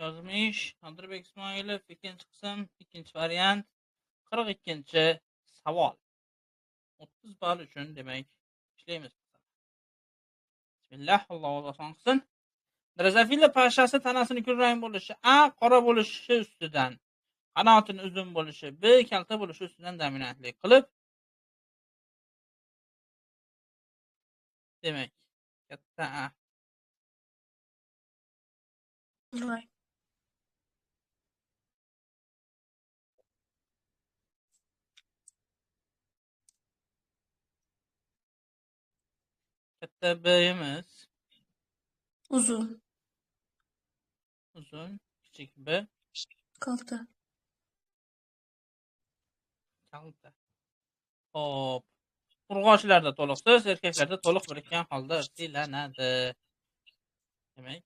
Yozmish Nodirbek Ismoilov, ikkinchi qism, ikkinchi variant, 42-savol. 30 ball uchun demak ishlaymiz. Bismillah, Alloh oson qilsin. Drozofila pashshasi tanasini kulrang bo'lishi, A qora bo'lishi ustidan, qanotini uzun bo'lishi, B kalta bo'lishi ustidan dominantlik qilib, demak, katta A. Kulrang. Katta B'miz uzun. Uzun, kichik B. Kalta. Kalta. Xo'p. Urg'ochilarda to'liqsiz, erkaklarda to'liq birikkan holda irqiylanadi. Demak,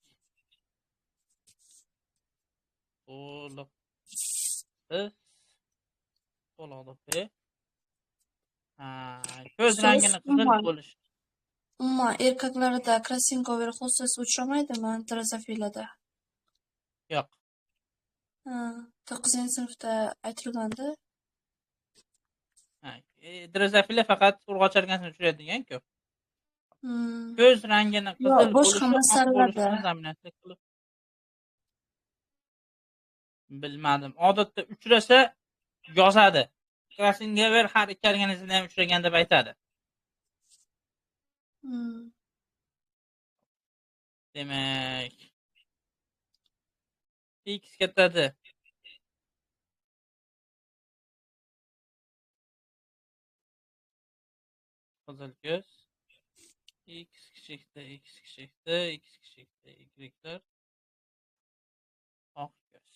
to'liqsiz, to'liq B. Ha, ko'z rangini qizil bo'lishi. Umuman erkaklarda Krasinkover xususiyasi uchramaydimi drozofilada? Yo'q. Ha, 9-sinfda aytilgandi. Ha, drozofila faqat urg'ochi organizmda uchraydigan-ku. Ko'z rangini qizil boshqa masalalarda dominantlik qilib. Bilmadim. Odatda uchrasa yozadi. Krasinkover har ikki organizmda ham uchragan deb aytadi. Demak, X katta D. Qizil ko'z. X kichik D, X kichik D, X kichik D, Y'lar oq ko'z.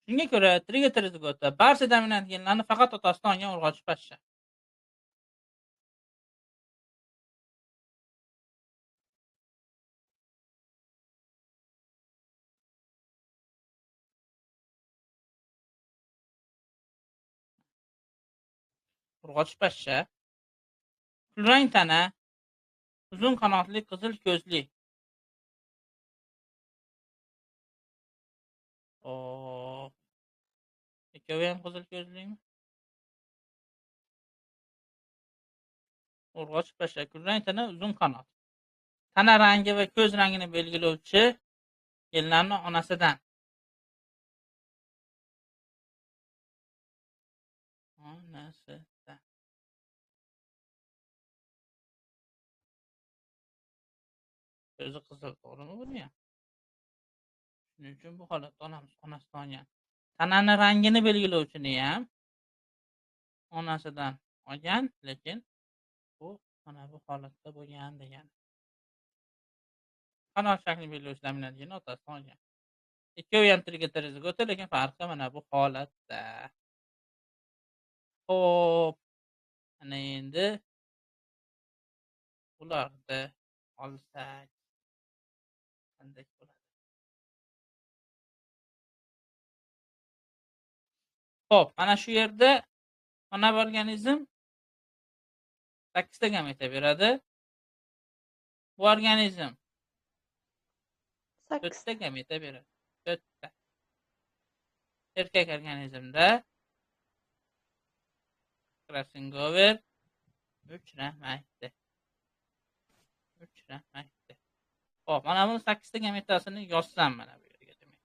Shunga ko'ra trigoterizigota barcha dominant genlarni faqat otasidan olgan urg'ochi pashsha. Urg'ochi pashsha, kulrang tana, uzun qanotli, qizil ko'zli. Xo'p. Ikkovi ham qizil ko'zlimi? Urg'ochi pashsha, kulrang tana, uzun qanot. Tana rangi va ko'z rangini belgilovchi genlarni onasidan. Onasidan. Ko'zi qizil, to'g'rimi buni ham? Shuning uchun bu holatda onamiz onasidan olgan. Tanani rangini belgilovchini ham onasidan olgan, lekin bu mana bu holatda bo'lgan degani. Qanot shaklini belgilovchi dominant genni otasidan olgan. Ikkovi ham trigoterizigota, lekin farqi mana bu holatda. Xo'p, ana endi ularni olsak qanday bo'ladi? Xo'p, mana shu yerda mana bu organizm 8 ta gameta beradi. Bu organizm 4 ta gameta beradi. 4 ta. Erkak organizmda Krasingover uchramaydi. Uchramaydi. Xo'p, mana buni 8 ta gametasini yozsam mana bu yerga demak.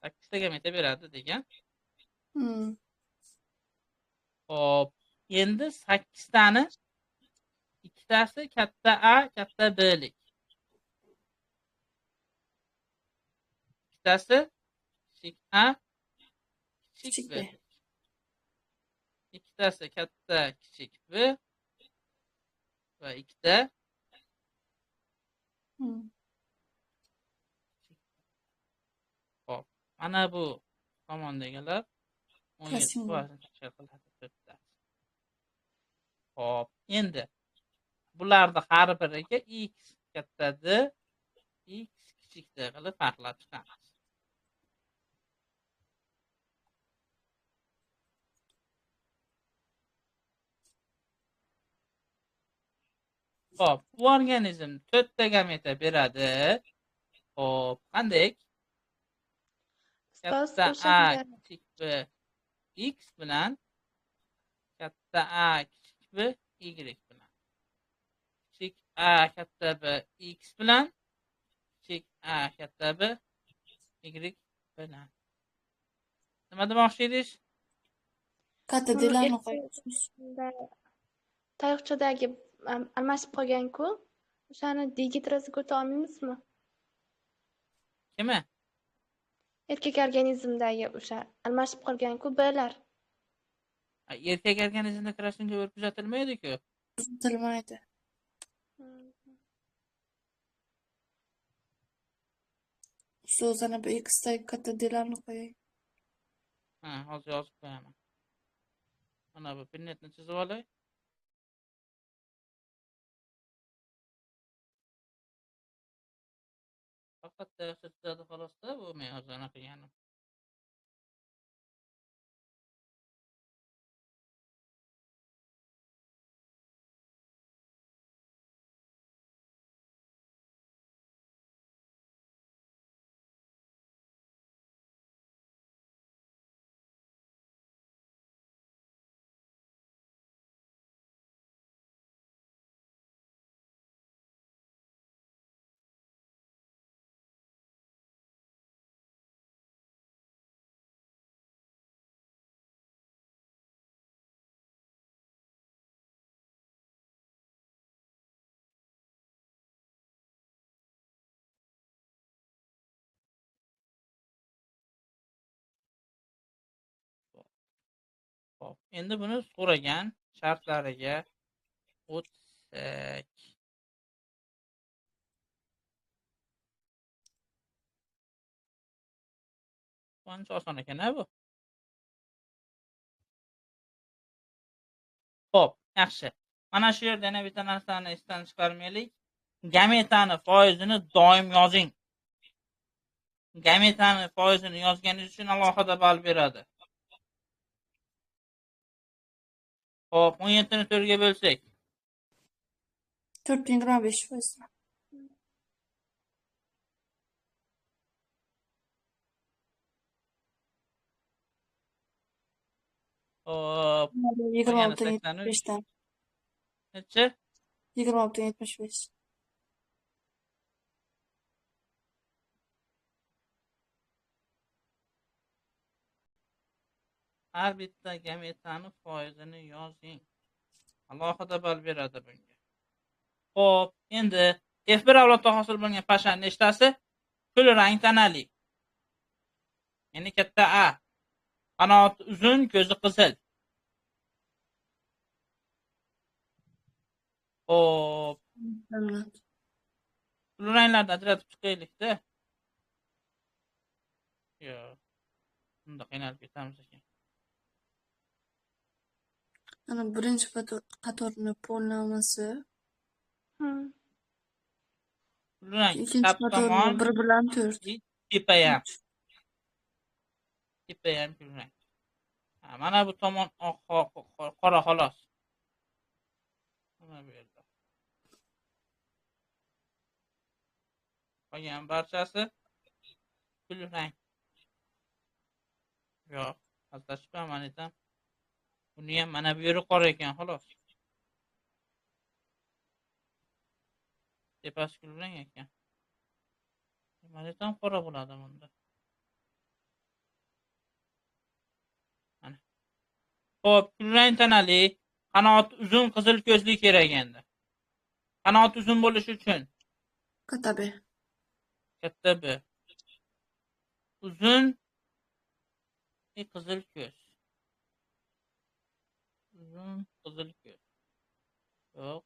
Sakkizta gameta beradi degan. Xo'p, endi 8 tani ikkitasi katta A, katta B'lik. Ikkitasi kichik A, kichik B. Ikkitasi katta, kichik B va ikkita Xo'p, mana bu tomondagilar 17% tashkil qiladi to'rttasi. Xo'p, endi bularni har biriga X katta D, X kichik D qilib farqlab chiqamiz. Xo'p, bu organizm 4 ta gameta beradi. Xo'p, qanday? Katta A kichik B X bilan katta A kichik B Y bilan. Kichik A katta B X bilan kichik A katta B Y bilan. Nima demoqchi edingiz? Katta D'larni qo'yamiz. Tayoqchadagi almashib qolgan-ku, o'shani D-ga o'ta olmaymizmi? Kimi? Erkak organizmdagi o'sha almashib qolgan-ku B'lar. Erkak organizmda crossing-over kuzatilmaydi-ku. Kuzatilmaydi. Ustoz, ana bu X'dagi katta D'larni qo'ying. Ha, hozir yozib qo'yaman. Mana bu pinnetni chizib olay. Faqat tayoqcha chizadi xolosda, bu men hozir anaqa qilganim. Xo'p, endi buni so'ragan shartlariga o'tsak. Ancha oson ekan-a bu. Xo'p, yaxshi. Mana shu yerda yana bitta narsani esdan chiqarmaylik. Gametani foizini doim yozing. Gametani foizini yozganingiz uchun alohida ball beradi. Xo'p, 17 ni 4 ga bo'lsak. 4,25%. Xo'p, 26,75 dan. Necha? 26,75. Har bitta gametani foizini yozing. Alohida ball beradi bunga. Xo'p, endi F1 avlodda hosil bo'lgan pashani nechtasi kulrang tanali. Ya'ni katta A. Qanoti uzun, ko'zi qizil. Xo'p. Kulranglarni ajratib chiqaylik-da. Yo'q. Bunda qiynalib ketamiz ekan. Ana birinchi qatorni pollamasi. Kulrang Ikkinchi chap qatorni tomon 1 bilan 4. Tepayam. Tepayam kulrang. Ha, mana bu tomon oq, qora xolos. Mana bu yerda. Qolgan barchasi kulrang. Yo'q, adashibman aytam. Buni ham mana bu yeri qora ekan xolos. Tepasi kulrang ekan. Mana ham qora bo'ladi bunda. Mana. Xo'p, kulrang tanali, qanoti uzun, qizil ko'zli kerak endi. Qanoti uzun bo'lishi uchun katta B. Katta B. Uzun qizil ko'z. Uzun qizil ko'z. Yo'q.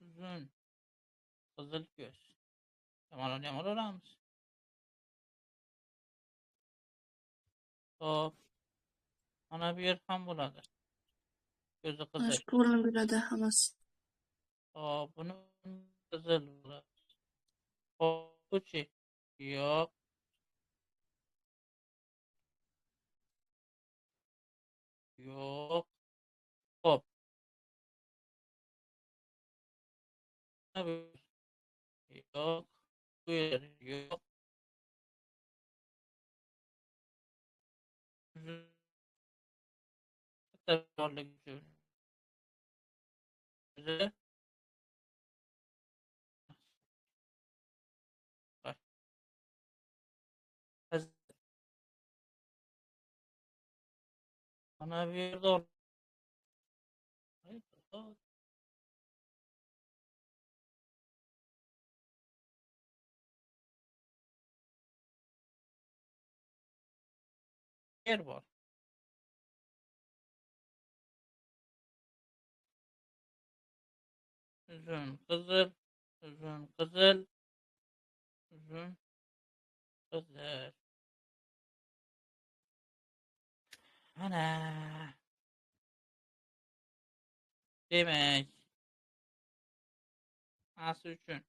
Uzun qizil ko'z. Yomon ham olaveramiz. Xo'p. Mana bu yer ham bo'ladi. Ko'zi qizil. Mana shu polni beradi hammasi. Xo'p, buni qizil bo'ladi. Xo'p, buchi. Yo'q. Yo'q. Xo'p. Yo'q, bu yer yo'q. Katta uchun mana bu yerda yer bor. Uzun qizil, uzun qizil, uzun qizil. Mana. Demak, A'si uchun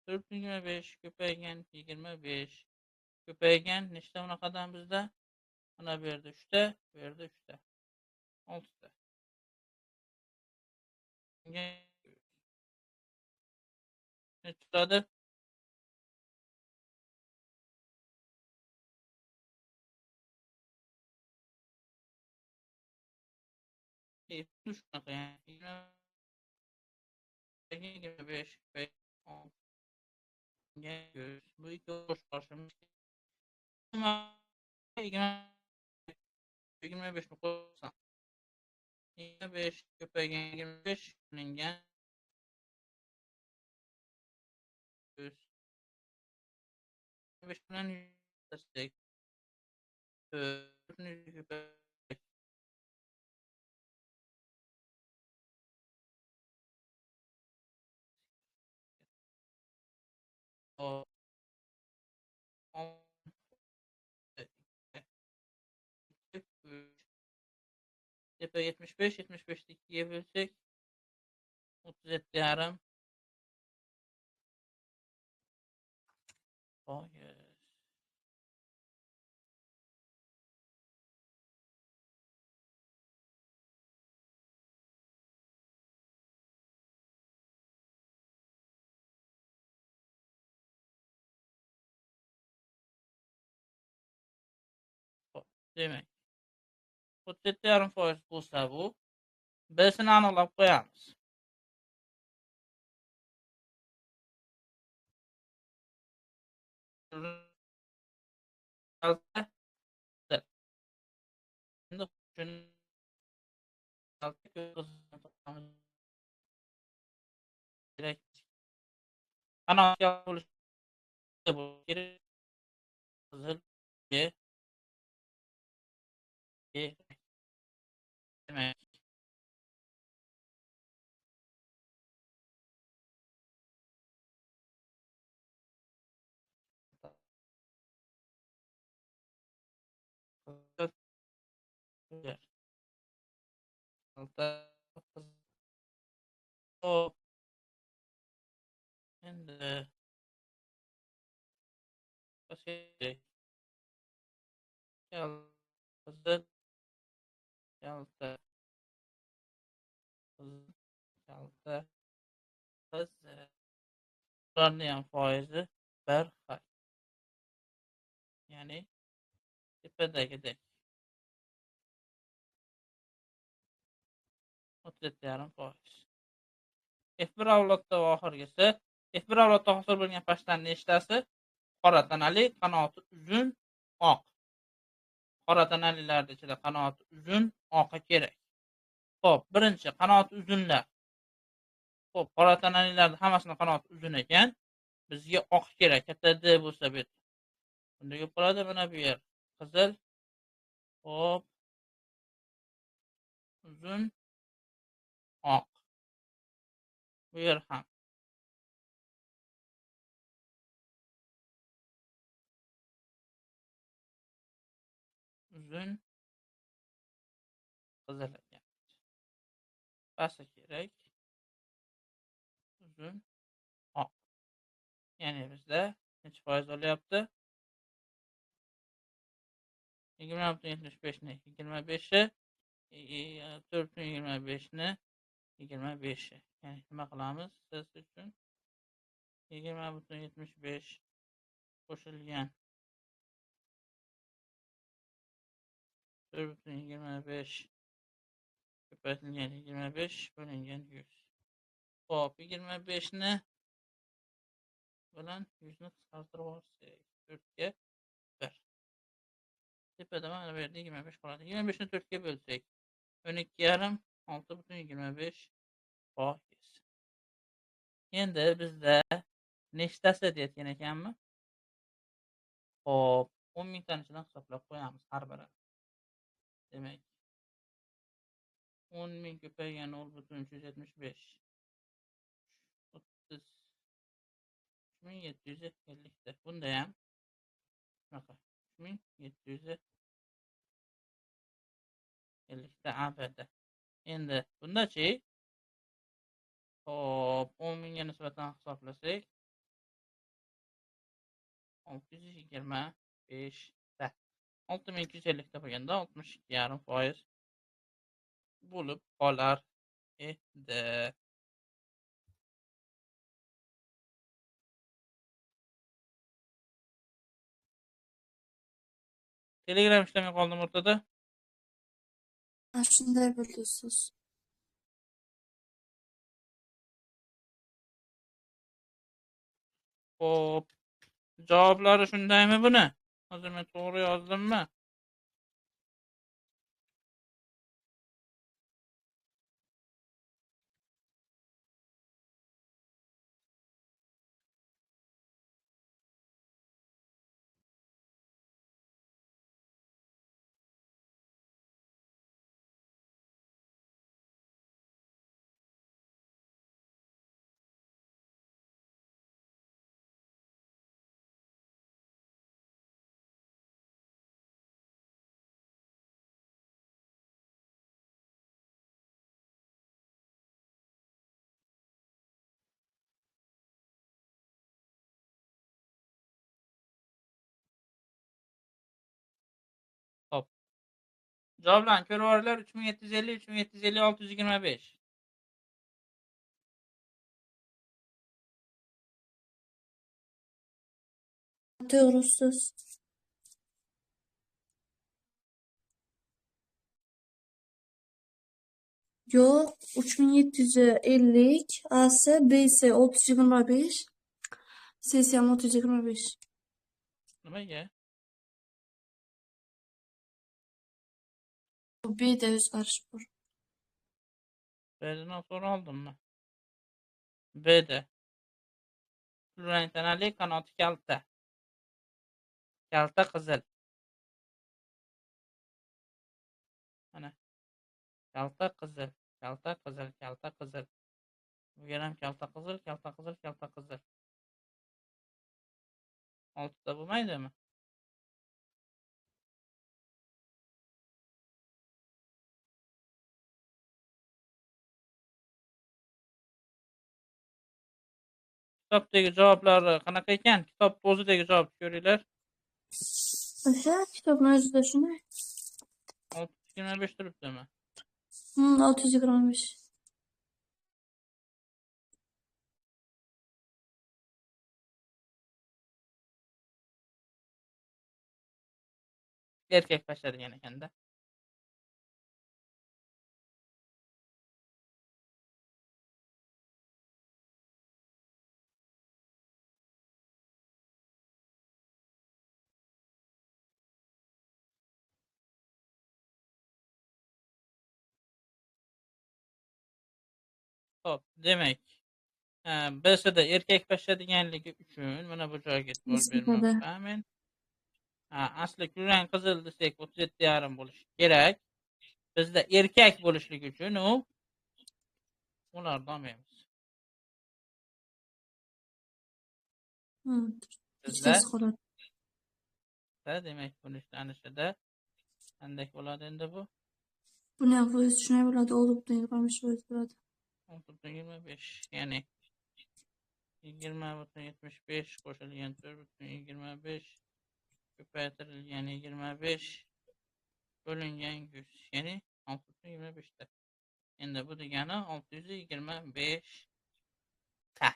4.25 ko'paygan 25 ko'paygan nechta bunaqadan bizda? Mana bu yerda 3 ta, bu yerda 3 ta. 6 ta. Necha bo'ladi? Shunaqa, 25 bu ikki qo'shib 25 ni qo'shsam 25 ko'paygan 25 bo'lingan 100 25 bilan 100 4 10 Tepa 75, 75'ni 2'ye bölsek 37,5. Foiz. Demak, 37,5% bo'lsa bu, B'sini aniqlab qo'yamiz. Endi kerak. Qanot bo'lishi kerak. Qizil demak, hop, endi qizil kalta qizil kalta qizil, ularning ham foizi bir xil, ya'ni tepadagidek 37,5%. F1 avlodda va oxirgisi F1 avlodda hosil bo'lgan pashtaning nechtasi qora tanali, qanoti uzun, oq. Qora tanalilarning ichida qanoti uzun, oqi kerak. Xo'p, birinchi qanoti uzunlar. Xo'p, qora tanalilarning hammasini qanoti uzun ekan. Bizga oq kerak. Katta D bo'lsa bu yerda. Bunda yo'q qoladi mana bu yer. Qizil. Xo'p. Uzun, oq. Bu yer ham. Uzun, qizil ekan. Pasti kerak. Uzun, oq. Ya'ni bizda necha foiz olyapti? 20.75 ni 25-i, 4.25 ni 25. Ya'ni nima qilamiz? Siz uchun 20,75 qo'shilgan 4,25 ko'paytirilgan 25 bo'lingan 100. Xo'p, 25 ni bilan 100 ni qisqartirib olsak, 4 ga 1. Tepada mana bu yerda 25 qoladi. 25 ni 4 ga bo'lsak, 12,5 6,25%. Endi bizda nechtasi deyotgan ekanmi? Xo'p, 10 mingtani ichidan hisoblab qo'yamiz har biri. Demak, 10 ming ko'paygan 0,375 3750 ta. Bunda ham shunaqa 3750 ta ABD. Endi bundachi? Xo'p, 10 mingga nisbatan hisoblasak 625 ta. 6250 ta bo'lganda 62,5% bo'lib qolar edi. Telegram ishlamay qoldim o'rtada. Shunday bo'ldi ustoz. Xo'p, javoblari shundaymi buni? Hozir men to'g'ri yozdimmi? Javoblarni ko'rib olinglar. 3750, 3750, 625. To'g'ri ustoz. Yo'q, 3750 A'si, B'si 625, C'si ham 625. Nimaga? B'da o'zgarish bor. B'ni noto'g'ri oldimmi? B'da kulrang tanali, qanoti kalta. Kalta qizil. Mana. Kalta qizil, kalta qizil, kalta qizil. Bu yer ham kalta qizil, kalta qizil, kalta qizil. 6 ta bo'lmaydimi? Kitobdagi javoblari qanaqa ekan? Kitob o'zidagi javobni ko'ringlar. O'sha kitobni o'zida shunday. 625 turibdimi? 625. Erkak pashsha degan ekanda. Xo'p, demak, B'sida erkak pashsha deganligi uchun mana bu joyga e'tibor bermoqman men. Asli kulrang qizil desak 37,5 bo'lishi kerak. Bizda erkak bo'lishligi uchun u ularni olmaymiz. Bizda demak, buni ishlanishida qanday bo'ladi endi bu? Buni ham foiz shunday bo'ladi, 6,25% bo'ladi. 6,25, ya'ni 20,75 qo'shilgan 4,25 ko'paytirilgan 25 bo'lingan 100, ya'ni 6,25 ta. Endi bu degani 625 ta.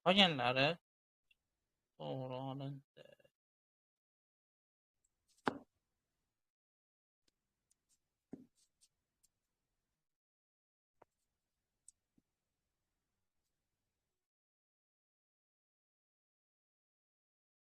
Qolganlari to'g'ri olindi.